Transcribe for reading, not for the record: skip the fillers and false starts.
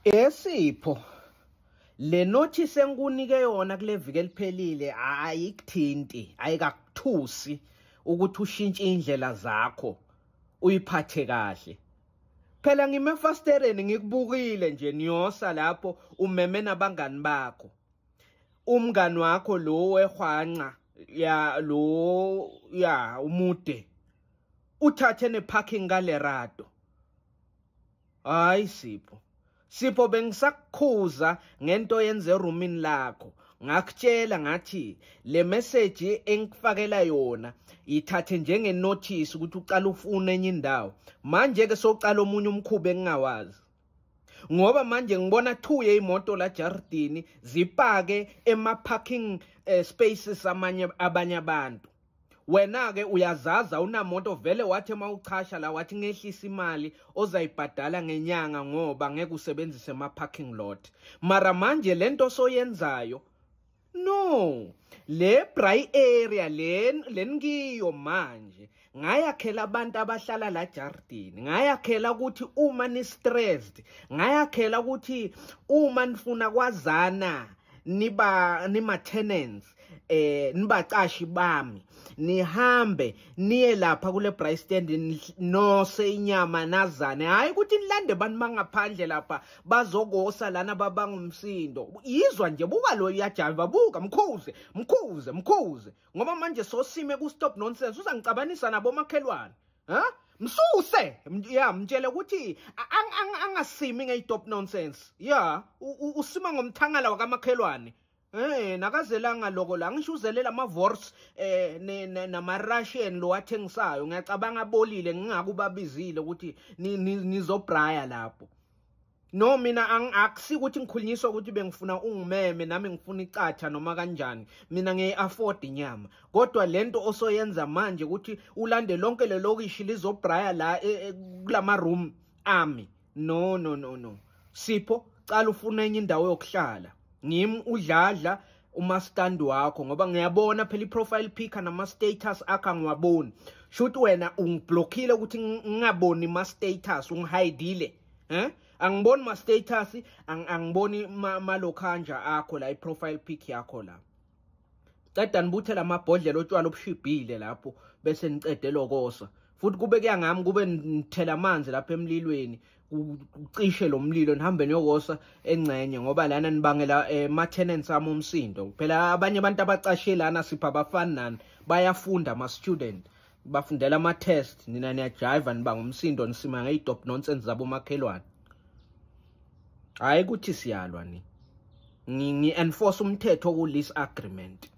Esipho le notice engikunike yona kule viki eliphelile ayikuthinti, ayikakuthusi ukuthi ushintshe indlela zakho uyiphathe kahle. Phela ngime efasitereni ngikubukile nje niyosa lapho umeme nabangani bakho. Umngani wakho lo wehwanca ya lo ya umude uthathe neparking kaLerato. Hayi Sipho, Sipho bengisakukhuza ngento yenze erumini lakho. Ngakutshela ngathi le message engikufakela yona ithathe njenge notice ukuthi uqala ufune enye indawo. Manje ke socala omunye umkhuba engingawazi. Ngoba manje ngibona 2 yeimoto la Jardini zipake ema parking spaces amanye abanye abantu. Wena ke uyazaza unamoto vele wathi mawuchasha la wathi ngehlisa imali ozayibhadala ngenyanga ngoba ngeke usebenzise ema parking lot. Mara manje lento soyenzayo no, le braai area lengiyo manje ngayakhela abantu abahlala la Jardini, ngayakhela ukuthi uma ni stressed, ngayakhela ukuthi uma nifuna kwazana niba nima tenants nibaqashi bami nihambe niye lapha kule braai stand nose inyama nazane. Hayi ukuthi nilande abantu bangaphandle lapha bazokosa lana babanga umsindo. Yizwa nje buka lo uyajiva, buka mkhuze mkhuze mkhuze, ngoba manje sosime ku stop nonsense uzangicabanisa nabo makhelwane. Ha msuse ya mtshele ukuthi angasimi ngeyitop nonsense. Ya usima ngomthangala wakamakhelwane. Nakazelanga loko la ngisho uzelela ama Vors nama Russian lo athengisayo. Ngiyacabanga abolile ngingakubabizile ukuthi nizobraya lapho. No mina akusi ukuthi ngikhulunyiswa ukuthi bengifuna ungimeme nami ngifuna icatha noma kanjani. Mina ngiyi-afford inyama. Kodwa lento osoyenza manje ukuthi ulande lonke lelokishi lizobraya la kulama room ami. No no no no. Sipho cala ufuna enye indawo yokuhlala. Ngimi udladla uma stand wakho ngoba ngiyabona phela i-profile picture nama status akho angiwaboni. Shuthi wena ungiblockile ukuthi ngingaboni ma status, ungihidile. Angiboni ma status, angiboni malokhanja akho la i-profile pic yakho la. Ceda nibuthela amabhodlela otshwala obushibhile lapho bese nicede lokosa. Futhi kube kuyangami kube nithela amanzi lapha emlilweni ucishe lo mlilo nihambe niyokosa engcenye, ngoba lana nibangela ma tenants ami umsindo. Phela abanye abantu abacashe lana sipha abafani nani, bayafunda ama student, bafundela ama test, nina niyajiva nibanga umsindo nisima ngeyitop nonsense zabo makhelwane. Hayi ukuthi siyalwa ni ngi enforce umthetho ku lease agreement.